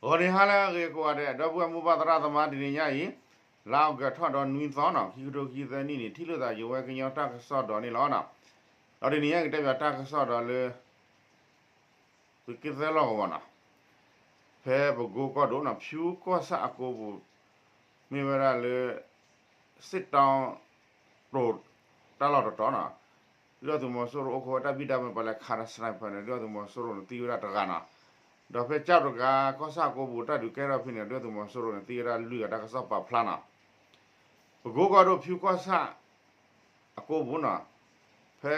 ဂီၤနံၤဟါလၢအဂ့ၤကိးဂၤဒဲး ဒီပုၢ်ဝဲၢ်မိၢ်ပၢ်သရၣ်သမါ တနံၤညါအံၤ လါအီကူးထီၣ်ဒီးနွံသီနီၤ ခံကထိခံဆံသၢနံၣ်န့ၣ် ထံၣ်လိာ်သးယဝဲကညီတၢ်ကစီၣ်ဒီးန့ၣ်လီၤ. ဒီးတနံၤညါကတဲဘၣ်တၢ်ကစီၣ်ဒီးလၢ သုးက့သၢလီၢ်ကဝီၤနီၤ ဖဲပကိကီၢ်ဒိၣ်နီၤ ဖၠူကီၢ်ဆၣ်အကိပူၤ မ့ၢ်ဝဲဒၣ်လၢ စစ်တောင်း တိၤတၢ်လီၢ်တတီၤနီၤ ဒုၣ်ဒါသုးမီၤစိရိၤအိၣ်ခိးဝဲတၢ်ဘံၣ်တၢ်ဘၢပှၤလဲၤခးဒီး sniper န့ၣ် ဒုၣ်ဒါသုးမီၤစိရိၤန့ၣ်သံဝဲဒၣ်တဂၤနီၤ ဒီးဖဲကၠၢ်တဂၤကီၢ်ဆၣ်အကိပူၤတၢ်ဒုးကဲထီၣ်ဖဲန့ၣ် ဒုၣ်ဒါသုးမီၤစိရိၤန့ၣ်သံဝဲဒၣ်လွံၢ်ဂၤတၢ်ကစီၣ်ပာ်ဖျါနီၤ ပကိကီၢ်ဒိၣ်ဖၠူကီၢ်ဆၣ် အကိပူၤနီၤ ဖဲ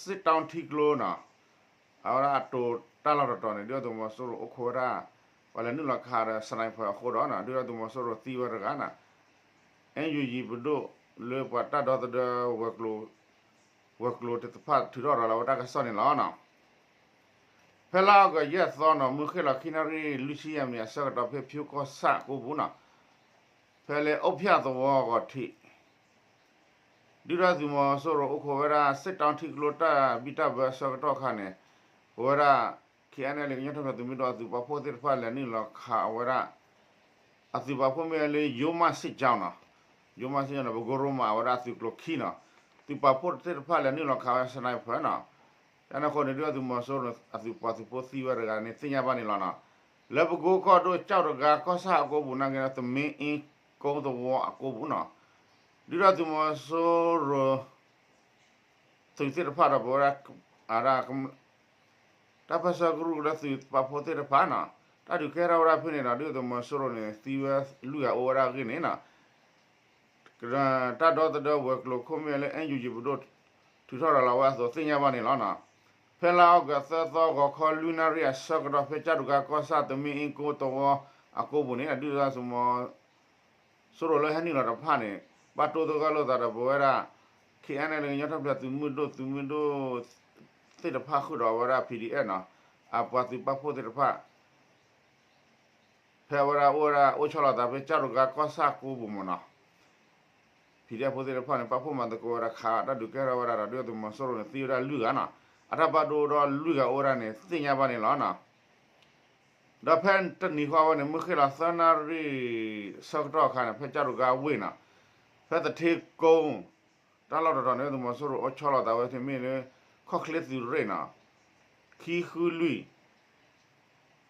စစ်တောင်း ထံကျိနီၤ အဝဲဒၣ်အတိၤတၢ်လီၢ်တတီၤန့ၣ် ဒုၣ်ဒါသုးမီၤစိရိၤအိၣ်ခိးဝဲဒၣ် ပှၤလဲၤနုာ်လီၤခးဒီး sniper အဃိဒီးနီၤ ဒုၣ်ဒါသုးမီၤစိရိၤသံဝဲတဂၤနီၤ NUG ပဒိၣ်လၢပှၤတၢ်ဒီသဒၢ ဝဲၤကျိၤသ့ၣ်တဖၣ်ထုးထီၣ်ရၤလီၤဝဲတၢ်ကစီၣ်န့ၣ်လီၤနီၤ ဖဲလါအီကူးယဲၢ်သီနီၤ မုၢ်ဃ့ၢ်လီၤခံနၣ်ရံၣ်လွံၢ်ဆံယဲၢ်မံးနံးအဆၢကတီၢ် ဖဲဖၠူကီၢ်ဆၣ်အကိပူၤနီၤ ဖဲလၢအိၣ်ဖၠၣ်သဝီဂီၤထံး ဒုၣ်ဒါသုးမီၤစိရိၤအိၣ်ခိးဝဲဒၣ် စစ်တောင်းထံကျိတၢ်ဘံၣ်တၢ်ဘၢအဆၢကတီၢ်အခါန့ၣ် ပဝဲဒၣ် KNLA ကညီထီၣ်ဖျဲးသုးမုၢ်ဒိၣ်အသုးပာ်ဖှိၣ်သ့ၣ်တဖၣ်လဲၤနုာ်လီၤခးအဝဲဒၣ် အသုးပာ်ဖှိၣ်မ့ၢ်ဝဲလၢ ယိမးစ့ၣ်ကၠီနီၤ ယိမးစ့ၣ်ကၠီနီၤ ပကိရိမးအဝဲဒၣ်အသုးကျိၤခံနီၤ သုးပာ်ဖှိၣ်သ့ၣ်တဖၣ်လဲၤနုာ်လီၤခးဝဲ sniper နီၤ တၢ်န့ၣ်အဃိန့ၣ် ဒုၣ်ဒါသုးမီၤစိရိၤအသုးပှၤသုးဖိသံဝဲတဂၤန့ၣ်သ့ၣ်ညါဘၣ်န့ၣ်လီၤနီၤ လၢပကိကီၢ်ဒိၣ်ကၠၢ်တဂၤကီၢ်ဆၣ်အကိပူၤနာ်က့ဒီး သမ့အ့ကိသဝီအကိပူၤနီၤ ဒုၣ်ဒါသုးမီၤစိရိၤ သုးသ့ၣ်တဖၣ်ဒီးပဝဲဒၣ် အဒၣ် တၢ်ပၢၢ်ဆၢကရူၢ်ကရၢသုးပာ်ဖှိၣ်သ့ၣ်တဖၣ်နီၤ တၢ်ဒုးကဲထီၣ်ဝဲဒၣ်ဖဲန့ၣ်ဒီး ဒုၣ်ဒါသုးမီၤစိရိၤန့ၣ် သံဝဲလွံၢ်ဂၤအိၣ်ဝဲဒၣ်အဂ့ၢ်န့ၣ်နီၤ တၢ်ဒီသဒၢဝဲၤကျိၤခိၣ်မ့ၢ်ဝဲလၢ NUG ပဒိၣ် ထုးထီၣ်ရၤလီၤဝဲအသိးသ့ၣ်ညါဘၣ်န့ၣ်လီၤနီၤ. ဖဲလါအီကူးသၢသီ ဂီၤခီလွံၢ်နၣ်ရံၣ်အဆၢကတီၢ် ဖဲကၠၢ်တဂၤကီၢ်ဆၣ်သမ့အ့ကိသဝီအကိပူၤန့ၣ် ဒုၣ်ဒါသုးမီၤစိရိၤလၢဟဲနုာ်လီၤတဖၣ်န့ၣ် ဘၣ်တိသဂၢၢ်လိာ်သးဒီးပဝဲဒၣ် KNLA ကညီထီၣ်ဖျဲးသုးမုၢ်ဒိၣ် သုးမုၢ်ဒိၣ်သ့ၣ်တဖၣ်ဃုာ်ဒီးအဝဲဒၣ် PDF နီၤ အပှၤသုးပာ်ဖှိၣ်သ့ၣ်တဖၣ် ဖဲအဝဲဒၣ်အိၣ်ဝဲဒၣ်အိၣ်ဆီလီၤသးဖဲကၠၢ်တဂၤကီၢ်ဆၣ်ကိပူၤမ့ၢ်နီၤ PDF ဖိသ့ၣ်တဖၣ်န့ၣ် ပာ်ဖှိၣ်မၤသကိးဝဲဒၣ်ခးတၢ်ဒုးကဲထီၣ်ဝဲဒၣ်ဒီး ဒုၣ်ဒါသုးမီၤစိရိၤန့ၣ် သံဝဲဒၣ်လွံၢ်ဂၤနီၤ အတၢ်ဘၣ်ဒိဒီးလွံၢ်ဂၤအိၣ်ဝဲဒၣ်န့ၣ် သ့ၣ်ညါဘၣ်န့ၣ်လီၤနီၤ. ဒီးဖဲတနံၤဃီဝဲန့ၣ် မုၢ်ဃ့ၢ်လီၤသၢနၣ်ရံၣ်ဆၢကတီၢ်အခါန့ၣ် ဖဲကၠၢ်တဂၤဝ့ၢ်နီၤ ဖဲသထ့ကိ တၢ်လီၢ်တတီၤန့ၣ် သုးမီၤစိရိၤအိၣ်ဆီလီၤသးဝဲသ့ၣ်မ့ၢ်လၢ ခီၣ်ချ့သုးရ့ၣ်နီၤ ခံဃုလွံၢ်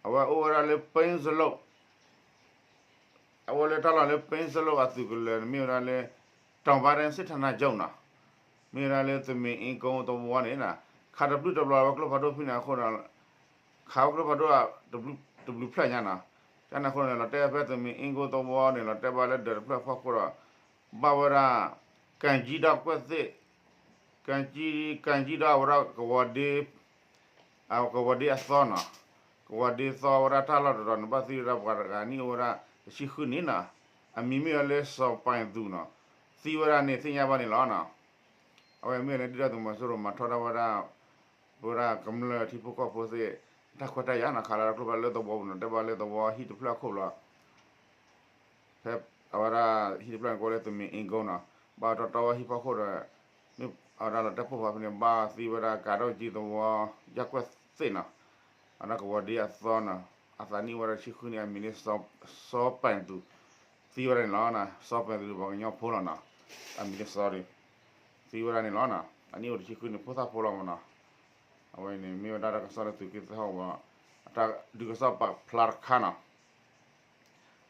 အဝဲအိၣ်ဝဲဒၣ်လၢ ပ့စလိၣ် အဝဲလၢတၢ်လီၢ်လၢ ပ့စလိၣ်အသုးကလၢၤန့ၣ် မ့ၢ်ဝဲဒၣ်လၢ တောင်ပိုင်းတိုင်းစစ်ဌာနချုပ်နီၤ မ့ၢ်ဝဲဒၣ်လၢသမ့အ့ကိသဝီန့ၣ်နီၤ ခးတပျုၢ်တပျီၤဝဲကျိဖးဒိၣ်ဖဲန့ၣ်အဃိဒီး ခးဝဲကျိဖးဒိၣ် တဘျုးဖျၢၣ်ညါနီၤ တၢ်န့ၣ်အဃိန့ၣ် လီၤတဲာ်ဖဲသမ့အ့ကိသဝီန့ၣ် လီၤတဲာ်ဘၣ်လၢဒၢးတဖျၢၣ်ဖီခိၣ်ဒီး ဘၣ်ဝဲဒၣ် ကၣ်ကၠံဒီကွဲၢ်သ့ၣ် ကၣ်ကၠံ ကၣ်ကၠံဒီအဝဲဒၣ်ကဝီၤဒ့ အကဝီၤဒ့အသီနီၤ ကဝီၤဒ့သီဝဲဒၣ်တၢ်လီၢ်တတီၤန့ၣ် ဘၣ်သံဝဲဒၣ်ပှၤတဂၤန့ၣ်အိၣ်ဝဲဒၣ်တဆံဃုနံၣ်နီၤ အမံၤမ့ၢ်ဝဲလၢစီၤပၢၢ်သူနီၤ သံဝဲဒၣ်န့ၣ်သ့ၣ်ညါဘၣ်န့ၣ်လီၤနီၤ အဝဲမ့ၢ်လၢဒုၣ်ဒါသုးမီၤစိရိၤမၤထီဒါဝဲဒၣ် ပဝဲဒၣ်ကမျၢၢ်ထံဖိကီၢ်ဖိသ့ၣ် တၢ်ခွဲးတၢ်ယာ်နီၤ ခးလီၤတၢ်ကျိဖးဒိၣ်လၢသဝီပူၤနီၤ တဲဘၣ်လၢသဝီဟံၣ်တဖျၢၣ်အခိၣ်ဘျီ ဖဲအဝဲဒၣ်ဟံၣ်တဖျၢၣ်န့ၣ် ကိးလၢသမ့အ့ကိနီၤ ဘၣ်တီတီဝဲဟံၣ်ဖီခိၣ်ဒီး မ့ၢ်အဝဲဒၣ်လီၤတဲာ်ပိၢ်ဖးဖဲန့ၣ် ဘၣ်သံဝဲဒၣ်ကးဒီကၠံသဝီ ယၢ်ကွဲၢ်သ့ၣ်နီၤ အဝဲဒၣ်ကဝီၤဒ့အသီနီၤ အသးနံၣ်အိၣ်ဝဲဒၣ်တဆံဃုနံၣ် အမံၤလၢ စီၤပၢၢ်သူ သံဝဲဒၣ်န့ၣ်လီၤ. စီၤပၢၢ်သူပှၤကညီဖိလီၤနီၤ အမံၤလၢစီၤ သံဝဲဒၣ်န့ၣ်လီၤ. အနံၣ်အိၣ်တဆံဃုနံၣ် ဖိသၣ်ဖိလီၤမးနီၤ အဝဲန့ၣ် မ့ၢ်ဝဲဒၣ်တၢ်ကစီၣ်လၢသုးက့သၢဟီၣ်ကဝီၤ အတၢ်ဒုးကစီၣ်ပာ်ဖျါတခါနီၤ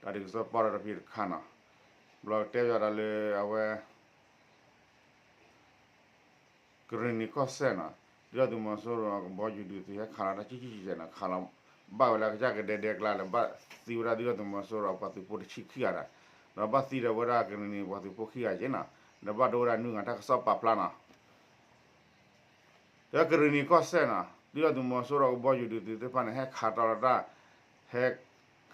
တၢ်ဒုးကစီၣ်ပာ်ထီၣ်တဖၣ်တခါနီၤ ဘျီကတဲဘၣ်ဒီးလၢအဝဲ ကရ့ၣ်နံၤကီၢ်စဲၣ်နီၤ ဒုၣ်ဒါသုးမီၤစိရိၤအကဘီယူၤဒုးသုးဟဲခးလီၤတၢ်ကံၢ်ကံၢ်ကဲးကဲးနီၤ ခးလီၤ ဘၣ်ဝဲလၢကစၢ်ကဒဲဒဲကျါလၢ ဘၣ်သံဝဲဒၣ်ဒုၣ်ဒါသုးမီၤစိရိၤအပှၤသုးဖိတဆံခံဂၤဒီး ဒီးဘၣ်သံဒီးဝဲဒၣ်ကရ့ၣ်နံၤပှၤသုးဖိခံဂၤက့နီၤ ဒီးဘၣ်ဒိဝဲဒၣ်နွံဂၤတၢ်ကစီၣ်ပာ်ဖျါနီၤ ဒီးကရ့ၣ်နံၤကီၢ်စဲၣ်နီၤ ဒုၣ်ဒါသုးမီၤစိရိၤအကဘီယူၤဒုးသုးသ့ၣ်တဖၣ်န့ၣ် ဟဲခးတီၤလီၤတၢ် ဟဲ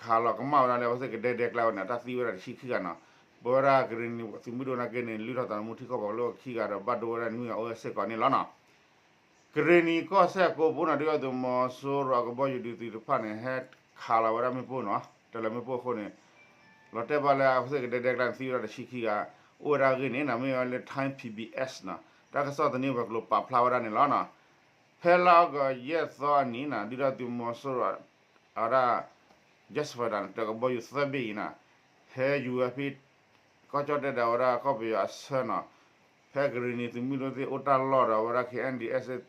ခးလီၤကမၣ်ဝဲဒၣ်လၢအဝဲသ့ၣ်ကဒဲဒဲကျါဝဲန့ၣ် အတၢ်သံဝဲဒၣ်တဆံခံဂၤနီၤ ပဝဲဒၣ်ကရ့ၣ်နံၤသုးမုၢ်ဒိၣ်နာ်က့န့ၣ် လုၢ်ထီၣ်သးသမူထံကီၢ်ပှၤကလုာ်ခံဂၤဒီး ဘၣ်ဒိဝဲဒၣ်နွံဂၤအိၣ်ဝဲစ့ၢ်ကီးန့ၣ်လီၤနီၤ ကရ့ၣ်နံၤကီၢ်စဲၣ်ကိးပူၤနီၤ ဒုၣ်ဒါသုးမီၤစိရိၤအကဘီယူၤဒုးသုးတဖၣ်န့ၣ် ဟဲခးလီၤဝဲဒၣ်မ့ၣ်ပိၢ်နီၤ တလၢမ့ၣ်ပိၢ်အဃိန့ၣ် လီၤတဲာ်ဘၣ်လၢအဝဲသ့ၣ်ကဒဲဒဲကျါန့ၣ် သံဝဲဒၣ်တဆံခံဂၤ အိၣ်ဝဲဒၣ်အဂ့ၢ်န့ၣ်နီၤ မ့ၢ်ဝဲလၢ Thai PBS နီၤ တၢ်ကစီၣ်သန့ဝဲၤကျိၤပာ်ဖျါဝဲဒၣ်န့ၣ်လီၤနီၤ ဖဲလါအီကူးယဲၢ်သီအနံၤနီၤ ဒုၣ်ဒါသုးမီၤစိရိၤ အဝဲဒၣ် Jet Fighter န့ၣ် တၢ်ကဘီယူၤသၢဘ့ၣ်အံၤန့ၣ် ဟဲယူၤဝဲဖဲ ကီၢ်ကၠီၣ်တဲၣ်ဒီးအဝဲဒၣ်ကီၢ်ပယီၤအဆၢန့ၣ် ဖဲကရံၣ်နံၤသုးမုၢ်ဒိၣ်သ့ၣ်အိၣ်တၢ်လီၢ်ဒီးအဝဲဒၣ် ခ့ၣ်အဲၣ်ဒံၣ်အဲၣ်စ့ၣ်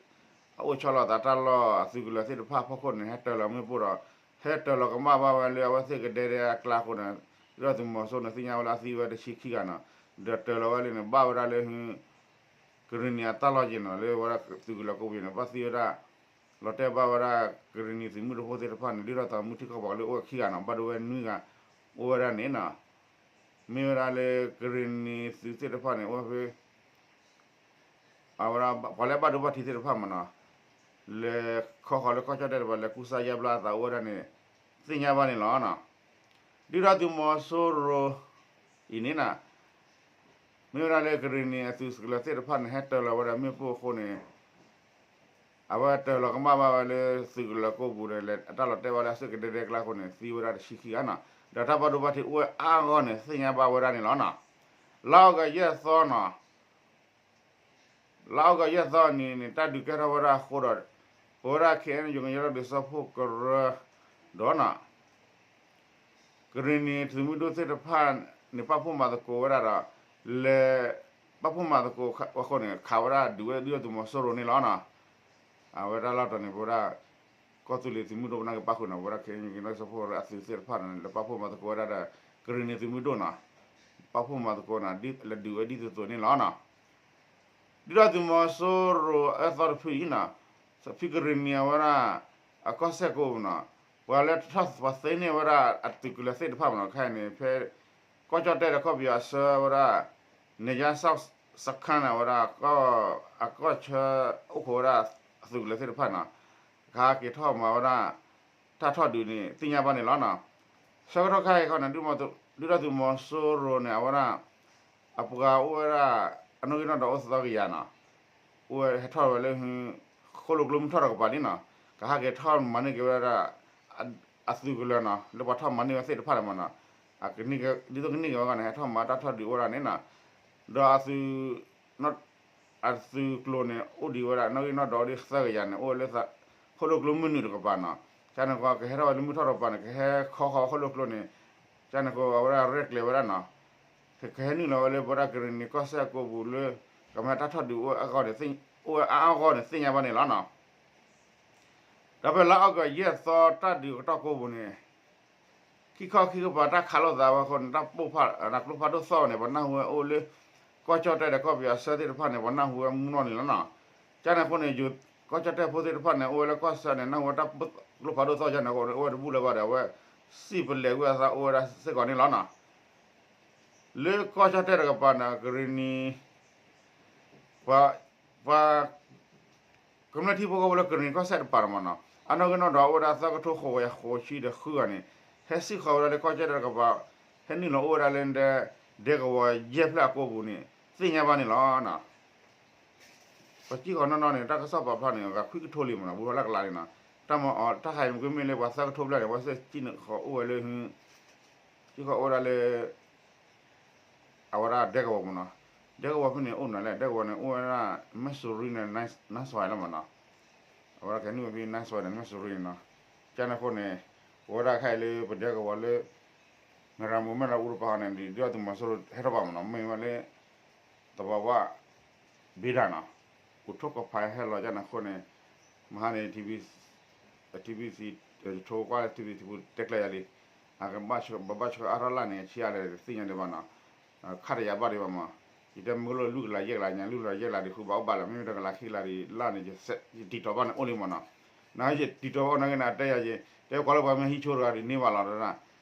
အအိၣ်ဆီလီၤသးတၢ်လီၢ်အသုးကလၢၤသ့ၣ်တဖၣ်အဖီခိၣ်န့ၣ် ဟဲတၢၤလီၤမ့ၣ်ပိၢ်ဒီး ဟဲတၢၤလီၤကမၣ်ဘၣ်ဝဲလၢအဝဲသ့ၣ်ကဒဲဒဲအကျါအဃိန့ၣ် ဒုၣ်ဒါသုးမီၤစိရိၤန့ၣ် သ့ၣ်ညါဝဲလၢအသံဝဲတဆံခံဂၤန့ၣ် ဒီးတၢၤလီၤဝဲလံန့ၣ် ဘၣ်ဝဲဒၣ်လၢ ကရံၣ်နံၤအတၢ်လီၢ်က့ၤန့ၣ် လၢဝဲဒၣ်သုးကလၢၤကိးပူၤန့ၣ် ဘၣ်သံဝဲဒၣ် လီၤတဲာ်ဘၣ်ဝဲဒၣ် ကရံၣ်နံၤသုးမုၢ်ဒိၣ်ဖိသ့ၣ်တဖၣ်န့ၣ် ဒုၣ်ဒါသုးမုၢ်ထံကီၢ်ပှၤကလုာ်အိၣ်ဝဲခံဂၤန့ၣ် ဘၣ်ဒိဝဲနွံဂၤ အိၣ်ဝဲဒၣ်န့ၣ်နီၤ မ့ၢ်ဝဲဒၣ်လၢကရံၣ်နံၤသုးသ့ၣ်တဖၣ်န့ၣ် အိၣ်ဝဲဖဲ အဝဲဒၣ် ပှၤလၢဘၣ်ဒိဘၣ်ထံးသ့ၣ်တဖၣ်မ့ၢ်နီၤ လဲၤခီဃီၤလၢကီၢ်ကၠီၣ်တဲၣ်တဖၣ် လဲၤကူစါယါဘျါအသးအိၣ်ဝဲဒၣ်န့ၣ် သ့ၣ်ညါဘၣ်န့ၣ်လီၤနီၤ. ဒုၣ်ဒါသုးမီၤစိရိၤအံၤန့ၣ်နီၤ မ့ၢ်ဝဲဒၣ်လၢကရံၣ်နံၤအသုးကလၢၤသ့ၣ်တဖၣ်န့ၣ် ဟဲတၢၤလီၤဝဲဒၣ်မ့ၣ်ပိၢ်အဃိန့ၣ် အဝဲတၢၤလီၤကမၣ်ဘၣ်ဝဲလၢသုးကလၢၤကိးပူၤန့ၣ် လဲၤအတၢ်လီၤတဲာ်ဘၣ်လၢအစုကဒဲဒဲကျါအဃိန့ၣ် သံဝဲဒၣ်တဆံခံဂၤနီၤ ဒီးတၢ်ဘၣ်ဒိဘၣ်ထံးအိၣ်ဝဲအါအါဂီၢ်န့ၣ် သ့ၣ်ညါဘၣ်ဝဲဒၣ်န့ၣ်လီၤနီၤ. လါအီကူးယဲၢ်သီနီၤ လါအီကူးယဲၢ်သီအနံၤန့ၣ် တၢ်ဒုးကဲထီၣ်ဝဲဒၣ်အဃိဒီး ပဝဲဒၣ် ခ့ၣ်အဲၣ်ယူၣ် ကညီဒီးဒုးစၢဖှိၣ်ကရၢ ဒီးနီၤ ကရံၣ်နံၤသုးမုၢ်ဒိၣ်သ့ၣ်တဖၣ်န့ၣ် ပာ်ဖှိၣ်မၤသကိးဝဲဒၣ်ဒီး လဲၤ ပာ်ဖှိၣ်မၤသကိးအဃိန့ၣ် ခးဝဲဒၣ်ဒုးဝဲဒၣ်ဒုၣ်ဒါသုးမီၤစိရိၤန့ၣ်လီၤနီၤ. အဝဲတၢ်လီၢ်တတီၤန့ၣ် ပဝဲဒၣ် ကီၢ်သူလ့ၤသုးမုၢ်ဒိၣ်ပနၢ်က့ၤပာ်ဃုာ်နီၤ ပဝဲဒၣ် ခ့ၣ်အဲၣ်ယူၣ် ကညီဒီးဒုးစၢဖှိၣ်ကရၢအသုးသ့ၣ်တဖၣ်န့ၣ် လဲၤပာ်ဖှိၣ်မၤသကိးဝဲဒၣ်ဒီး ကရံၣ်နံၤသုးမုၢ်ဒိၣ်နီၤ ပာ်ဖှိၣ်မၤသကိးန့ၣ် လဲၤဒုးဝဲဒ်သိးသိးန့ၣ်လီၤနီၤ. ဒုၣ်ဒါသုးမီၤစိရိၤအၢသီတဖုအံၤနီၤ ဖဲကရံၣ်နံၤအဝဲဒၣ် အကီၢ်စဲၣ်ကိးပူၤနီၤ ပှၤလၢထီၣ်ပှၤသ့န့ၢ်ဝဲဒၣ်အသုးကလၢၤသ့ၣ်တဖၣ်မ့ၢ်နီၤ ခဲအံၤန့ၣ် ဖဲ ကီၢ်ကၠီၣ်တဲၣ်ဒီးကီၢ်ပယီၤအဆၢဝဲဒၣ် နဲၣ်ယါစခါန့ၣ် အဝဲဒၣ် အကီၢ်ဆၢအိၣ်ခိးဝဲဒၣ် အသုးကလၢၤသ့ၣ်တဖၣ်နီၤ ကဟးက့ၤထီၣ်မၤဝဲဒၣ် တၢ်ထီၣ်ဒုးန့ၣ် သ့ၣ်ညါဘၣ်န့ၣ်လီၤနီၤ. ဆၢကတီၢ်ခဲအံၤခီန့ၣ် ဒုၣ်ဒါသုးမီၤစိရိၤန့ၣ် အဝဲဒၣ် အပှၤအိၣ်ဝဲဒၣ် အနီၣ်ဂံၢ်နီၣ်ဒွးအိၣ်သၢကယၤနီၤ အိၣ်ဝဲဟဲထီၣ်ဝဲလၢ ဃိၣ်လိာ်ကျိမုၢ်ထီၣ်တကပၤလံနီၤ ကဟးက့ၤထီၣ်မၤန့ၢ်က့ၤဝဲဒၣ် အသုးကလၢၤနီၤ လၢပှၤထီၣ်မၤန့ၢ်ဝဲသ့ၣ်တဖၣ်န့ၣ်မ့ၢ်နီၤ ဒ်သိးကန့ၢ်က့ၤဝဲအဂီၢ်န့ၣ် ဟဲထီၣ်မၤတၢ်ထီၣ်ဒုးအိၣ်ဒၣ်န့ၣ်နီၤ ဒီးအသုး အသုးကျိၤန့ၣ် အိၣ်ဒံးဝဲဒၣ် နီၣ်ဂံၢ်နီၣ်ဒွးအိၣ်ဒံးသၢကယၤန့ၣ် အိၣ်ဝဲလၢ ဃိၣ်လိာ်ကျိမုၢ်နုာ်တကပၤနီၤ ကန့ၣ်ဃီ ကဟဲထီၣ်ဝဲလၢမုၢ်ထီၣ်တကပၤန့ၣ် ကဟဲခီဃီၤဃိၣ်လိာ်ကျိန့ၣ် ကန့ၣ်ဃီ အဝဲဒၣ်ရဲၣ်ကျဲၤဝဲဒၣ်နီၤ ကဟဲနုာ်လီၤဝဲလၢပဝဲဒၣ်ကရံၣ်နံၤကီၢ်စဲၣ်ကိးပူၤလၢ ကမၤတၢ်ထီၣ်ဒုးအိၣ်အဂီၢ်န့ၣ် အိၣ်ဝဲအါအါဂီၢ်န့ၣ် သ့ၣ်ညါဘၣ်န့ၣ်လီၤနီၤ. ဒီးဖဲလါအီကူးယဲၢ်သီတၢ်ဒုးကတီၢ်ကိးပူၤန့ၣ် ခံခီခံကပၤတၢ်ခးလိာ်သးဝဲအဃိန့ၣ် တၢ်ပိၢ်ဖး ကျိဖးဒိၣ်သီၣ်န့ၣ် ပှၤနၢ်ဟူဝဲအိၣ်လၢ ကီၢ်ကၠီၣ်တဲၣ်ဒီးကီၢ်ပယီၤအဆၢသ့ၣ်တဖၣ်န့ၣ် ပှၤနၢ်ဟူဝဲမုၢ်နီၢ်န့ၣ်လီၤနီၤ. ကန့ၣ်အဃိန့ၣ် ယိၤ ကီၢ်ကၠီၣ်တဲၣ်ဖိသ့ၣ်တဖၣ်န့ၣ် အိၣ်ဝဲလၢကီၢ်ဆၢန့ၣ် နၢ်ဟူဝဲတၢ်ကျိဖးဒိၣ်သီၣ်ကန့ၣ်အဃိန့ၣ် အိၣ်ဝဲတဘူၣ်လၢၤဘၣ်ဒီး အဝဲစံၣ်ပလဲၤကွံာ်အသးအိၣ်ဝဲဒၣ်စ့ၢ်ကီးန့ၣ်လီၤနီၤ. လၢကီၢ်ကၠီၣ်တဲၣ်တကပၤန့ၣ် ကရံၣ်နံၤ ပှၤ ပှၤ ကမျၢၢ်ထံဖိကီၢ်ဖိလၢကရံၣ်နံၤကီၢ်စဲၣ်တကပၤန့ၣ်မ့ၢ်နီၤ အနီၣ်ဂံၢ်နီၣ်ဒွးအိၣ်ဝဲဒၣ်သၢကထိဃိးကယၤဃိးဆံဒီးဃုဂၤန့ၣ် ဟဲစံၣ်ဃီၤဝဲဒၣ်လၢကီၢ်ကၠီၣ်တဲၣ်တကပၤ ဟဲနုာ်လီၤအိၣ်ဝဲဒၣ်လၢ ဒဲကဝီၤယဲၢ်ဖျၢၣ်အကိးပူၤန့ၣ် သ့ၣ်ညါဘၣ်န့ၣ်လီၤ. ပစံၣ်ဃီၤနီၢ်နီၢ်န့ၣ် တၢ်ကစီၣ်ပာ်ဖျါန့ၣ် ဂၤခွံကထိလံမ့ၢ်နီၤ ဘူးထီၣ်လၢကလးန့ၣ်နီၤ တၢ်မၤအီၤ တၢ်ခးအံၤမ့ၢ်ကွံာ်မ့ၢ်လၢပှၤသၢကထိဘျဲၣ်န့ၣ် ပှၤစံၣ်ဃီၤအိၣ်ဝဲလၢ စံၣ်ဃီၤအိၣ်ဝဲဒၣ်လၢ အဝဲဒၣ်ဒဲကဝီၤမ့ၢ်နီၤ ဒဲကဝီၤဖဲန့ၣ်အိၣ်နၤလဲၣ် ဒဲကဝီၤန့ၣ် အိၣ်ဝဲဒၣ် မဲၢ်စူၤရံန့ၣ် နါစွဲလီၤမ့ၢ်နီၤ အဝဲဒၣ်ကဲနုာ်ဝဲဖဲနါစွဲဒီး မဲၢ်စူၤရံန့ၣ်နီၤ ကန့ၣ်အဃိန့ၣ် ပဝဲဒၣ်ခဲအံၤလၢပဒဲကဝီၤလၢ မ့ၢ်ရၤမူမဲၢ်လးအူတပၤဃီန့ၣ် ဒုၣ်ဒါသုးမီၤစိရိၤဟဲထီၣ်ဘၣ်မ့ၢ်နီၤ မ့ၢ်ဝဲလၢ သဘာဝ ဘ့ဒၣ်နီၤ အိၣ်ထိၣ်ကီၢ်ဖးဟဲလီၤကန့ၣ်အဃိန့ၣ် မဟါန့ၣ် ထံဘံၣ် ထံဘံၣ်သံ ထိကွၢ်လၢထံဘံၣ်သံပူၤ တဲကျဲယၤလံ အကဘၣ်ဆှၢအါထီၣ်လၢ်န့ၣ် ဆံးအါလဲၣ်တသ့ၣ်ညါဒံးဘၣ်နီၤ ခါတယၤဘၣ်ဒံးဘၣ်မး ယတဲမ့ၢ်လိၣ်လွံၢ်ကလးယဲၢ်ကလးညါ လွံၢ်ကလးယဲၢ်ကလးဒံး ဃုဘၣ်အိၣ်ဘၣ်လီၤ မ့မ့ၢ်တကလးခံကလးဒံး လၢ်န့ၣ် ယတံၤတီၤဘၣ်န့ၣ်အိၣ်လံမ့ၢ်နီၤ နယတံၤတီၤဘၣ်အိၣ်နာ်က့န့ၣ် အတဲယၤယဲ တဲကွၢ်လၢပှၤမ့ၢ်ဟံၣ်ဆိတဂၤဒံးန့ၢ်ဘၣ်လီၤတဒၣ်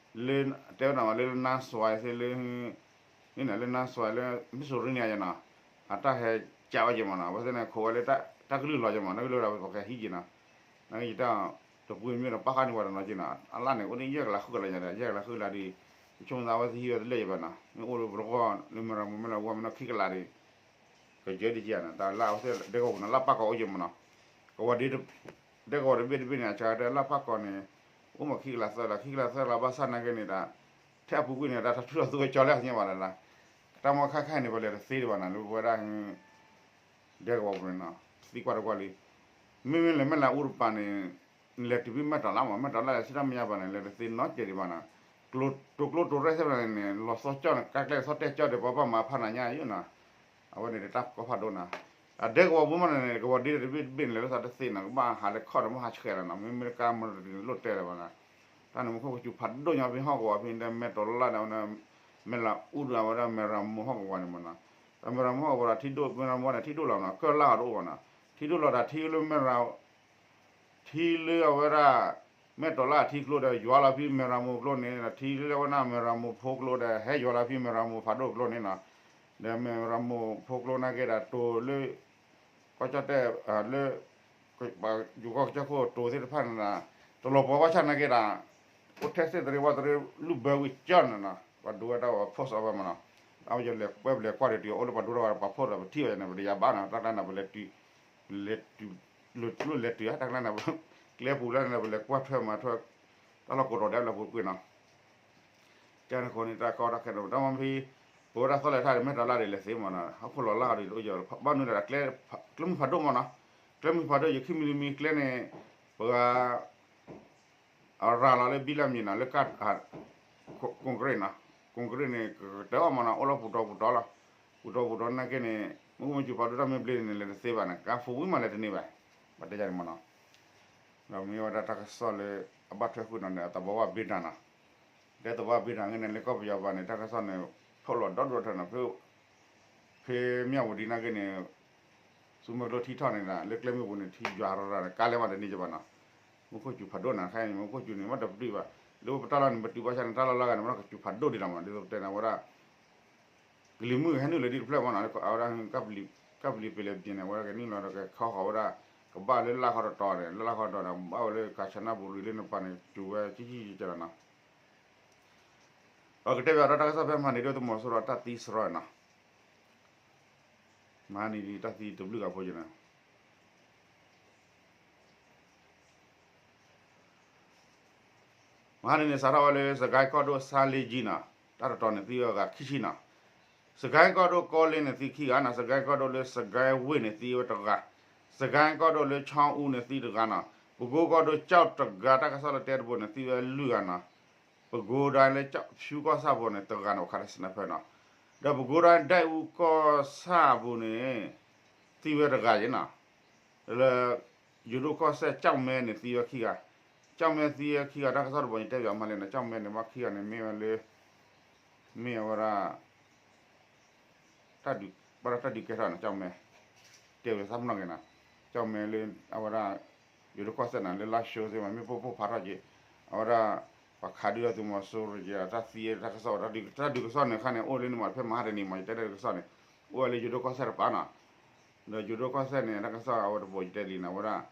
လၢ တဲဝဲဒၣ်မးလၢနါစွဲသ့ၣ်လၢ မ့ၢ်နလၢနါစွဲလၢ မ့ၢ်စူၤရံန့ၣ်ယဲနီၤ အတၢ်ဟဲကးဝဲယဲမ့ၢ်နီၤ ဝဲသ့ၣ်န့ၣ်ခိးဝဲလၢ တၢ်ကလုၢ်လီၤယဲမ့ၢ် တၢ်ကလုၢ်လီၤပကဟံးယဲနီၤ နကယတၢ် တပူၤမ့ၢ်ဒီးပာ်ဃာ်န့ၢ်ဝဲတနီၤက့နီၤ အလၢ်န့ၣ် အိၣ်ဒ်ယဲၢ်ကလးဃုကလးညါဒီး ယဲၢ်ကလးဃုကလးဒံး ယဆိကမိၣ်သးဝဲသ့ၣ်ဟံးဝဲတလၢာ်ယဲဘၣ်နီၤ မ့ၢ်အိၣ်လၢပတဂီၢ်လၢမ့ၢ်ရၤမူမဲၢ်လးအူမ့ၢ်နီၤခံကလးဒံး ကယၢဒံးကယၤနီၤ တၢ်လၢအဝဲသ့ၣ်ဒဲကဝီၤပူၤန့ၣ် လၢ်ပၢ်ကီၢ်အိၣ်ယဲမ့ၢ်နီၤ ကဝီၤဒ် ဒဲကဝီၤတဘ့ၣ်တဘ့ၣ်န့ၣ် အစှၤတဲလၢ်ပၢ်ကီၢ်န့ၣ် အိၣ်မးခံကလးသၢကလး ခံကလးသၢကလးဘၣ်ဆၣ်နာ်က့န့ၣ်ဒီး ထဲအပူၤကွံာ်န့ၣ် တၢ်ထူၣ်ထီၣ်သူဝဲကၠီလၢအသ့ၣ်ညါဘၣ်လၢ်လၢ် တၢ်မီခါခဲအံၤန့ၣ် ပလဲၤတသ့ဒံးဘၣ်နီၤ လၢပဝဲဒၣ် ဒဲကဝီၤပူၤန့ၣ်နီၤ သံကွၢ်တကွၢ်လံ မ့မ့ၢ်လၢမဲၢ်လးအူတပၤန့ၣ် လဲၤတုၤဖဲမဲၢ်တီၢ်လါမး, မဲၢ်တီၢ်လါဒီး စံးတၢ်မဲာ်ညါဘၣ်န့ၣ် လဲၤတသ့နီတစဲးဒံးဘၣ်နီၤ, တိၤကျိတိၤရဲၣ်သ့ၣ်တဖၣ်န့ၣ် လီၤသီကၠီၣ်န့ၣ် ကါကျဲသီတဲကၠီၣ်ဒီး ပှၤဘၣ်မၤဖးနၤညါအံၤနီၤ, အဝဲန့ၣ်တၢ်ကီဖးဒိၣ်နီၤ, အဒဲကဝီၤပူၤမးန့ၣ် ကဝီၤဒ့တဘ့ၣ်တဘ့ၣ်န့ၣ် လဲၤလၢသးတသ့နီၤ, ကဘၣ်ဟးလၢခီၣ်ဒီး မ့ၢ်ဟးဆှဲးလီၤနီၤ, မ့မ့ၢ်တကါမၤတလိၣ်တဲလၢၤဘၣ်နီၤ, တၢ်န့ၣ် မူခိၣ်ကစူၤဖးဒိၣ်ညါဖဲဟီၣ်ကဝီၤဖဲန့ၣ် မဲၢ်တီၢ်လါဒီး မဲၢ်လးအူဒီး အဝဲဒၣ်မဲၢ်ရမိၢ်ဟီၣ်ကဝီၤန့ၣ်မးနီၤ, မဲၢ်ရမိၢ်ဟီၣ်ကဝီၤဒီး ထံဒိၣ် မဲၢ်ရမိၢ်န့ၣ် ထံဒိၣ်လီၤနီၤ, ကၢၢ်လါအီၤတအိၣ်ဘၣ်နီၤ, ထံဒိၣ်လီၤဒီး ထံလၢမဲၢ်ရ ထံလၢအဝဲဒၣ် မဲၢ်တီၢ်လါအထံကျိဒီး ယွၤလီၤဖဲမဲၢ်ရမိၢ်ကျိန့ၣ်, ထံလၢအဝဲဒၣ်မဲၢ်ရမိၢ်ဖိကျိဒီး ဟဲယွၤလီၤဖဲမဲၢ်ရမိၢ်ဖးဒိၣ်ကျိန့ၣ်နီၤ, ဒီးမဲၢ်ရမိၢ်ဖိကျိနာ်က့ဒီး တိၤလၢ ကီၢ်ကၠီၣ်တဲၣ်လၢ ယူၤကီၢ်ကစၢၢ်ခိၣ်တိၤသ့ၣ်တဖၣ်န့ၣ်နီၤ, တလီၤပှီၤဘၣ်ဆၣ်နာ်က့ဒီး အိၣ်ထဲစ့ၣ်တရံးဝၣ်တရံး လူၢ်ဘၢဝံၤကၠီၣ်န့ၣ်နီၤ, ပှၤဒိဝဲဒၣ်ပှၤ post အီၤဝဲမးနီၤ, အဝဲလဲၤကွဲးပလဲၤကွၢ်ဒီးတုၤ အိၣ်လၢပှၤဒိတၢ်ဝဲဒီး ပှၤ post ဒီးပထံၣ်ဝဲန့ၣ် ပတယၤဘၣ်နီၤ, တၢ်ကျါန့ၣ် ပလဲၤတုၤ လဲၤတုၤ လိၤလိၤလဲၤတုၤဧါ, တၢ်ကျါန့ၣ် ကျဲပူၤလၢန့ၣ် ပလဲၤကွၢ်ထွဲမၤထွဲ တၢ်လီၢ်ကိးတီၤဒဲးလၢပူၤကွံာ်နီၤ, ကဲန့ၣ်အဃိန့ၣ် တၢ်ကီတၢ်ခဲန့ၣ် တၢ်မ့ၢ်ဖဲ ပဝဲဒၣ်သီလဲၤထီၣ်ဒီး မဲၢ်တီၢ်လါဒီးလဲၤသ့မးနီၤ, ဟီၣ်ခိၣ်လီၤလၢအီၤဒီး ဘၣ်နုၤလဲၣ်ဒီး ကျဲမုၢ်ဖးဒိၣ်မးနီၤ, ကျဲမုၢ်ဖးဒိၣ် ယခံမံၤတမံၤကျဲန့ၣ် ပှၤ အရၤလီၤလၢဘံလၢမံၤနီၤ, လၢ ကွန်ကရံၣ်န့ၣ်, ကွန်ကရံၣ်န့ၣ် ကတၢၢ်အီၤမးနီၤ, အိၣ်လၢပူၤတီၤပူၤတီၤလီၤ, ပူၤတီၤပူၤတီၤနာ်က့န့ၣ် မ့ၢ်မ့ၢ်ကၠူၤဖးဒိၣ်တၢ်မ့ၢ်ဘျ့န့ၣ် လဲၤတသ့ဘၣ်န့ၣ် ကါ four wheel မးလဲၤတန့ၢ်ဘၣ်, ပှၤတဲယၤန့ၣ်မးနီၤ, ဒီးမ့ၢ်ဝဲဒၣ်တၢ်ကစီၣ်လၢ အဘၣ်ထွဲဃုာ်နီၤန့ၣ် အသဘီဝၣ်ဘ့တၢ်နီၤ, တဲသဘီဝၣ်ဘ့တၢ်နာ်က့န့ၣ် လၢကီၢ်ပယီၤပူၤန့ၣ် တၢ်ကစီၣ်န့ၣ် ဖျိးလီၤဒီဒူၣ်ထီၣ်နီၤ, ဖဲမၠၣ်ဝတံၤနာ်က့န့ၣ် ဆူမဲာ်ကျိထံထီၣ်န့ၣ်ဒီး လၢကျဲမုၢ်ပူၤန့ၣ် ထံယွၤရၤရၤန့ၣ် ကါလဲၤမးတန့ၢ်ကဘၣ်နီၤ, မူခိၣ်စူၤဖးဒိၣ်နီၤ, ခဲအံၤန့ၣ် မူခိၣ်စူၤန့ၣ် မ့ၢ်တပတုာ်ဘၣ်, လၢပတၢ်လီၢ်န့ၣ် ပတုာ်ဘၣ်ဆၣ်န့ၣ် တၢ်လီၢ်လီၢ်ဂၤန့ၣ် မ့ၢ်ကစူၤဖးဒိၣ်ဒံးလီၤမး, ဒ်သိးပတဲန့ၣ် အဝဲဒၣ် ကလံၤမုၢ်ကဟဲနုာ်လီၤဒ်တဖျၢၣ်မးနီၤ, အဝဲဒၣ် ကပလံၤပလဲၤပျဲန့ၣ် အဝဲဒၣ်ကနုာ်လီၤဒီးကခီဃီၤဝဲဒၣ် ကဘၣ်လၢလၢ်ခီတတီၤန့ၣ် လၢလၢ်ခီတတီၤန့ၣ် ဘၣ်ဝဲလၢကၣ်စနၣ်ပူၤရံၤလၢနပၤန့ၣ် စူၤဝဲကံကံကကနီၤ, ဒီးကတဲဘၣ်ဒီးတၢ်ကစီၣ်ဖဲမဟါန့ၣ် ဒုၣ်ဒါသုးမီၤစိရိၤတၢ်သံစရီနီၤ, မဟါန့ၣ်တၢ်သံတဘျုးဂၤဖိကနီၤ မဟါန့ၣ်န့ၣ် စးထီၣ်ဝဲလၢ စကဲကီၢ်ဒိၣ်စါလ့ကၠံနီၤ, တၢ်တတီၤန့ၣ်သံဝဲဂၤခံဆံနီၤ, စကဲကီၢ်ဒိၣ်ကီလ့န့ၣ်သံခံဂၤနီၤ, စကဲကီၢ်ဒိၣ်လၢစကဲဝ့ၢ်န့ၣ်သံဝဲတဂၤ, စကဲကီၢ်ဒိၣ်လၢခၠီအူန့ၣ်သံတဂၤနီၤ, ပကိကီၢ်ဒိၣ်ကၠီၣ်တဂၤ တၢ်ကစီၣ်လၢတဲတဘိန့ၣ်သံဝဲလွံၢ်ဂၤနီၤ, ပကိဒၣ်လၢကၠီၣ်ဖၠူကီၢ်ဆၣ်ဖိန့ၣ် တဂၤန့ၣ် အခါတစနဖဲနီၤ, ဒီးပကိဒၣ်ဒဲအူကီၢ်ဆၣ်ပူၤန့ၣ် သံဝဲတဂၤယဲနီၤ, လၢ ယိၤဒိၣ်ကီၢ်စဲၣ်ကၠီၣ်မဲန့ၣ်သံဝဲခံဂၤ, ကၠီၣ်မဲသံဝဲခံဂၤ တၢ်ကစီၣ်တဘိန့ၣ် တဲပၠးမးလဲၣ်နီၤ, ကၠီၣ်မဲန့ၣ် ဘၣ်ခံဂၤန့ၣ် မ့ၢ်ဝဲလၢ မ့ၢ်အဝဲဒၣ် တၢ်ဒုး ဘၣ်ဒီးတၢ်ဒုးကဲထီၣ်နီၤ ကၠီၣ်မဲ, တဲဝဲသးပနီၣ်က့ၤနီၤ, ကၠီၣ်မဲလၢ အဝဲဒၣ် ယိၤဒိၣ်ကီၢ်စဲၣ်နီၤ လၢလါၡိသ့ၣ်မး မ့ၢ်ပိၢ်ပိၢ်ဖးထီၣ်က့ၤ, အဝဲဒၣ် ပှၤခးဒုၣ်ဒါသုးမီၤစိရိၤက့ၤ တၢ်သံတၢ်ကစီၣ် တၢ်ဒုးကစီၣ်န့ၣ်အခါန့ၣ် အိၣ်လၢန့ၣ်မး ဖဲမဟါတနံၤမး ယတဲတၢ်ဒုးကစီၣ်န့ၣ် အိၣ်ဝဲလၢယိၤဒိၣ်ကီၢ်စဲၣ်တပၤနီၤ, ဒီးယိၤဒိၣ်ကီၢ်စဲၣ်န့ၣ် တၢ်ကစီၣ်အဝဲတဘိယတဲလံနီၤ အဝဲဒၣ်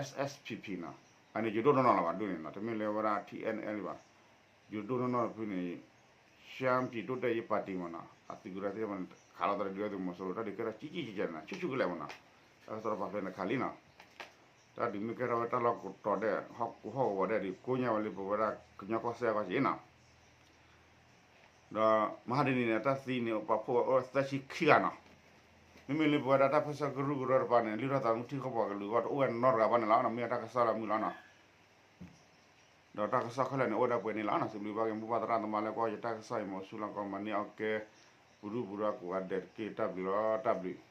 S S P P နီၤ, အန့ၣ်ယိၤဒိၣ်နီၢ်နီၢ်လီၤဘၣ်ဒ်န့ၣ်နီၤ, တမ့ၢ်လၢဝဲဒၣ် T N L ဘၣ်, ယိၤဒိၣ်နီၢ်နီၢ်တဖုန့ၣ် ရှမ်းပြည်တိုးတက်ရေးပါတီ မ့ၢ်နီၤ, အသုးကရၢသ့ၣ်တဖၣ်န့ၣ် ခးလီၤသးဒီးဒုၣ်ဒါသုးမီၤစိရိၤ တၢ်ဒုးကဲထီၣ်ကၠံကၠံကၠဲနီၤ ဆူၣ်ဆူၣ်ကလဲာ်မ့ၢ်နီၤ, တၢ်ကစီၣ်တပာ်ဖဲန့ၣ်ခးလံနီၤ, တၢ်ဒုးမ့ၢ်ကဲထီၣ်ဝဲတၢ်လီၢ်ကတီၤဒဲး ဟီၣ်ကဝီၤဝီၤဒဲးဒီး ကိညါဝဲလၢပဝဲဒၣ်ကညီကီၢ်စဲၣ်အဂီၢ်က့နီၤ, ဒီးမဟါတနံၤန့ၣ် တၢ်သံန့ၣ် ပာ်ဖှိၣ်ဝဲအိၣ်သၢဆံခံဂၤနီၤ, မ့မ့ၢ်လၢပဝဲဒၣ်တၢ်ပၢဆှၢကရူၢ်ကရၢတပၤန့ၣ် လုၢ်ထီၣ်သးမုၢ်ထံၣ်ကီၢ်ပှၤကလုာ်အဂီၢ် တအိၣ်ဝဲနီတဂၤဘၣ်န့ၣ်လီၤ, မ့ၢ်တၢ်ကစီၣ်လၢအမုာ်လီၤနီၤ. ဒီးတၢ်ကစီၣ်ခဲလၢာ်န့ၣ် အိၣ်ဝဲဒၣ်ပှဲၤန့ၣ်လီၤ. စံးဘျုးဘၣ်က့ၤ မိၢ်ပၢ်သရၣ်သမါလၢကွၢ်ယတၢ်ကစီၣ်အံၤ မ်အဆူၣ်လီၤကီး မၤန့ၢ်အီၣ်ကဲ ပူၤဒူၣ်ပူၤဒါကိးဂၤဒဲးတက့ၢ်. တၢ်ဘျုးလီၤ, တၢ်ဘျုး.